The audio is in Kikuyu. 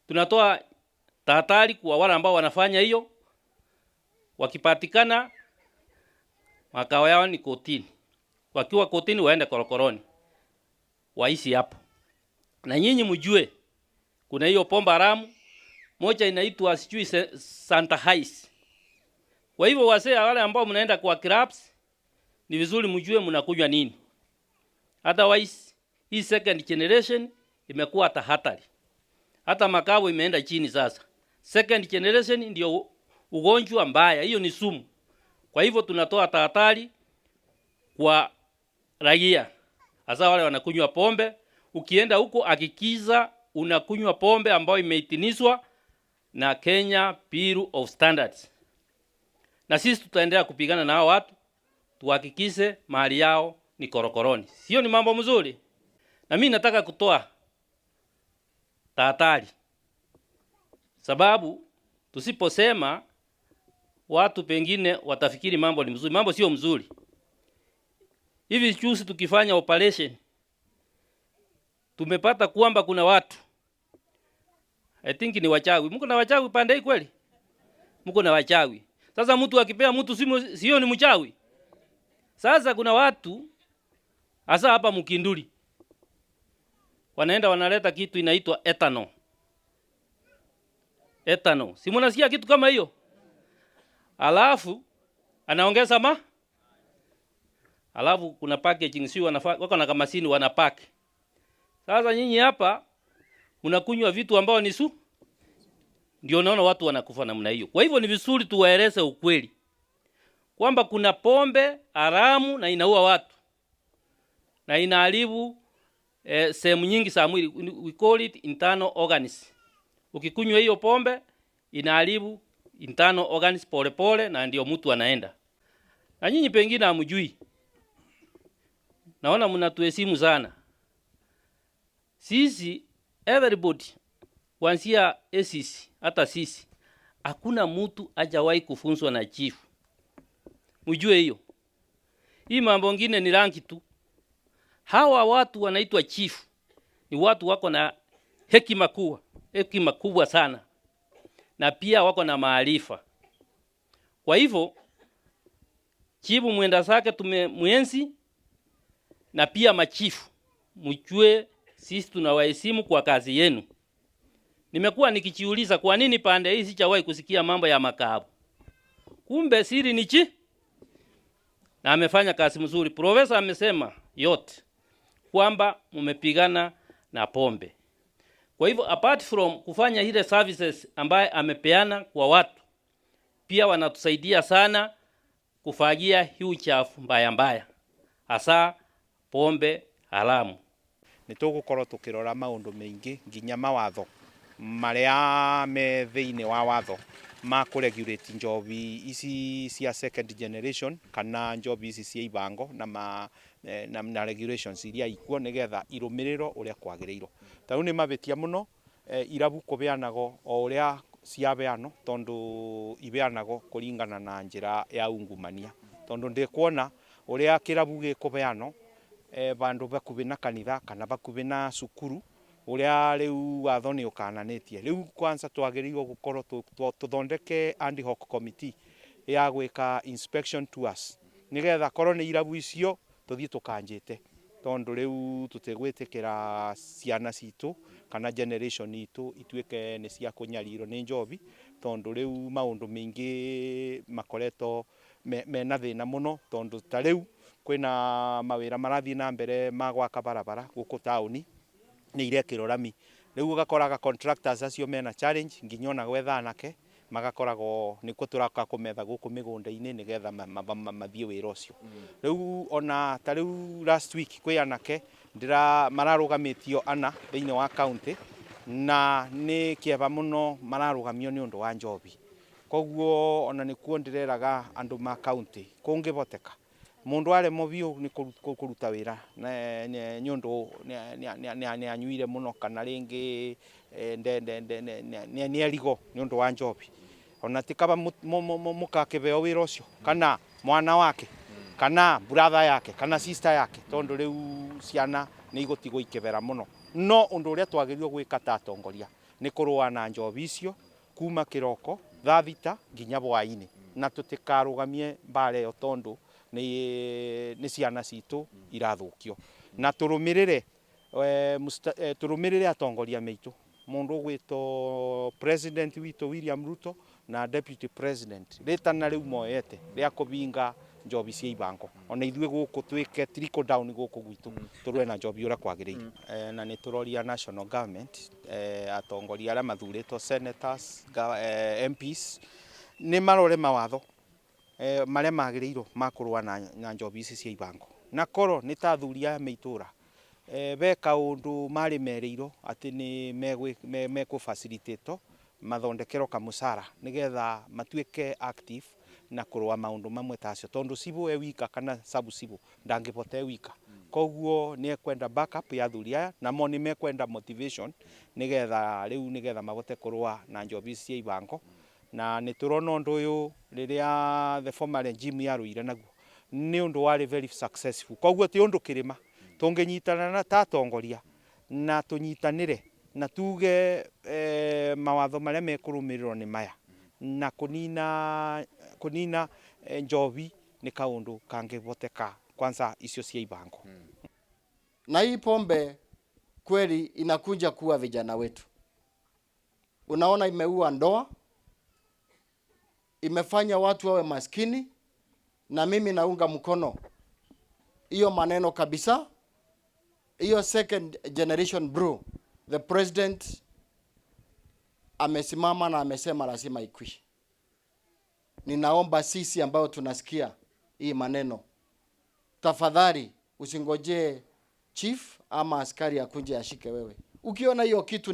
Tunatoa tahadhari kwa wale ambao wanafanya hiyo, wakipatikana makao yao ni kotini, wakiwa kotini waende korokoroni, waishi hapo. Na nyinyi mjue kuna hiyo pombe haramu moja inaitwa sijui Santa Hais. Kwa hivyo wazee wale ambao mnaenda kwa clubs, ni vizuri mjue mnakunywa nini. Otherwise hii second generation imekuwa tahadhari. Hata makao imeenda chini sasa. Second generation ndio ugonjwa mbaya, hiyo ni sumu. Kwa hivyo tunatoa tahadhari kwa raia, hasa wale wanakunywa pombe. Ukienda huko hakikisha unakunywa pombe ambayo imeidhinishwa na Kenya Bureau of Standards. Na sisi tutaendelea kupigana na hao watu tuhakikishe mali yao ni korokoroni. Sio ni mambo mzuri? Na mimi nataka kutoa tahadhari, sababu tusiposema watu pengine watafikiri mambo ni mzuri. Mambo sio mzuri. Hivi juzi tukifanya operation tumepata kwamba kuna watu, I think ni wachawi. Mko na wachawi pande hii kweli? Mko na wachawi. Sasa mtu akipea mtu simu sio ni mchawi? Sasa kuna watu hasa hapa Mkinduri wanaenda wanaleta kitu inaitwa ethanol. Ethanol. Si mnasikia kitu kama hiyo? Alafu anaongeza ma alafu kuna packaging, si wako na kamasini wana pack. Sasa nyinyi hapa mnakunywa vitu ambao ni su, ndio naona watu wanakufa namna hiyo. Kwa hivyo ni vizuri tuwaeleze ukweli kwamba kuna pombe haramu na inaua watu na inaharibu sehemu nyingi za mwili. We call it internal organs. Ukikunywa hiyo pombe inaharibu internal organs pole pole, na ndio mtu anaenda. Na nyinyi pengine hamjui, naona mnatuheshimu sana sisi. Everybody kuanzia ACC hata sisi, hakuna mtu hajawahi kufunzwa na chief. Mjue hiyo. Hii mambo ngine ni rangi tu. Hawa watu wanaitwa chief ni watu wako na hekima kubwa, hekima kubwa sana, na pia wako na maarifa. Kwa hivyo chifu mwenda zake tumemwenzi, na pia machifu mjue sisi tunawaheshimu kwa kazi yenu. Nimekuwa nikijiuliza kwa nini pande hii sijawahi kusikia mambo ya makabu. Kumbe siri ni chi na amefanya kazi mzuri. Profesa amesema yote kwamba mmepigana na pombe. Kwa hivyo apart from kufanya ile services ambaye amepeana kwa watu, pia wanatusaidia sana kufagia hii uchafu mbaya mbaya, hasa pombe haramu. Nä tå gå korwo tå kä rora maå ndå maingä nginya mawatho marĩa me thĩinĩ wa watho ma kũ regulate njobi ici cia second generation kana njobi ici cia ibango na regulations iria ikuo nĩgetha irũmĩrĩrwo ũrĩa kwagĩrĩirwo. Ta rĩu nĩ mavĩtia mũno irabu kũbeanagwo o ũrĩa ciabeanwo, tondũ ibeanagwo kũringana na njĩra ya ungumania, tondũ ndĩkuona ũrĩa kĩrabu gĩkũbeanwo vandũ vakuhĩ na kanitha kana vakuhĩ na cukuru, ũrĩa rĩu watho nĩ ũkananĩtie. Rĩu kwanza twagĩrĩirwo gũkorwo tũthondeke ad hoc committee ya gwĩka inspection tours, nĩgetha korwo nĩ irabu icio tũthiĩ tũkanjĩte, tondũ rĩu tũtigwĩtĩkĩra ciana citũ kana generation itũ ituĩke nĩ cia kũnyarirwo nĩ njobi, tondũ rĩu maũndũ maingĩ makoretwo mena thĩna mũno, tondũ ta rĩu kwĩna mawĩra marathiĩ na mbere ma gwaka barabara gũkũ taũni, nĩ irekĩrwo rami. Rĩu ũgakoraga contractors acio mena challenge nginya ona gwetha anake, magakoragwo nĩkuo tũroka kũmetha gũkũ mĩgũnda-inĩ nĩgetha mathiĩ wĩra ũcio. Rĩu ona ta rĩu last week kwĩ anake ndĩra mararũgamĩtio ana thĩinĩ wa county, na nĩ kĩeva mũno mararũgamio nĩ ũndũ wa njobi. Koguo ona nĩkuo ndĩreraga andũ ma county, kũngĩhoteka mũndũ aremwo biũ nĩ kũruta wĩra nĩ ũndũ nĩ anyuire mũno kana rĩngĩ nĩ erigwo nĩ ũndũ wa njobi, ona ti kaba mũkakĩheo wĩra ũcio kana mwana wake kana brother yake kana sister yake, tondũ rĩu ciana nĩ igũtigwo ikĩbera mũno. No ũndũ ũrĩa twagĩrĩirwo gwĩka ta atongoria Nĩ kũrũa na njobi icio kuma kĩroko thaa 6 nginya hwainĩ, na tũtikarũgamie mbara ĩyo tondũ nĩ ciana citũ irathũkio. Na tũrũmĩrĩre atongoria meitũ, mũndũ ũgwĩtwo president witũ William Ruto na deputy president, rĩtana rĩu moete rĩa kũbinga njobi cia ibango, ona ithuĩ gũkũ twĩke trickle down gũkũ gwitũ, tũrũe na njobi ũrĩa kwagĩrĩire. Na nĩ tũroria national government, atongoria arĩa mathurĩtwo, senators, MPs, nĩ marore mawatho marĩa magĩrĩirwo ma kũrũa na njobi ici cia ibango. Na korwo nĩ ta athuri aya me itũra, be kaũndũ marĩ merĩirwo atĩ nĩ mekũ facilitate mathondekerwo kamũcara nĩgetha matuĩke active na kũrũa maũndũ mamwe ta acio, tondũ cibũ e wika kana sub cibũ ndangĩbota e wika. Koguo nĩ ekwenda backup ya athuri aya, namo nĩ mekwenda motivation nĩgetha rĩu nĩgetha mabote kũrũa na njobi ici cia ibango. Na nĩ tũrona ũndũ ũyũ rĩrĩa the former regime yarũire naguo nĩ ũndũ warĩ very successful. Koguo ti ũndũ kĩrĩma tũngĩnyitana na ta atongoria na tũnyitanĩre na tuge mawatho marĩa mekũrũmĩrĩrwo nĩ maya, na kũnina njobi nĩ kaũndũ kangĩboteka, kwanza icio cia ibango. Na hii pombe kweli inakuja kuua vijana wetu. Unaona, imeua ndoa, imefanya watu wawe maskini, na mimi naunga mkono hiyo maneno kabisa. Hiyo second generation brew, the president amesimama na amesema lazima ikwishe. Ninaomba sisi ambayo tunasikia hii maneno, tafadhali usingojee chief ama askari akuje ashike wewe. Ukiona hiyo kitu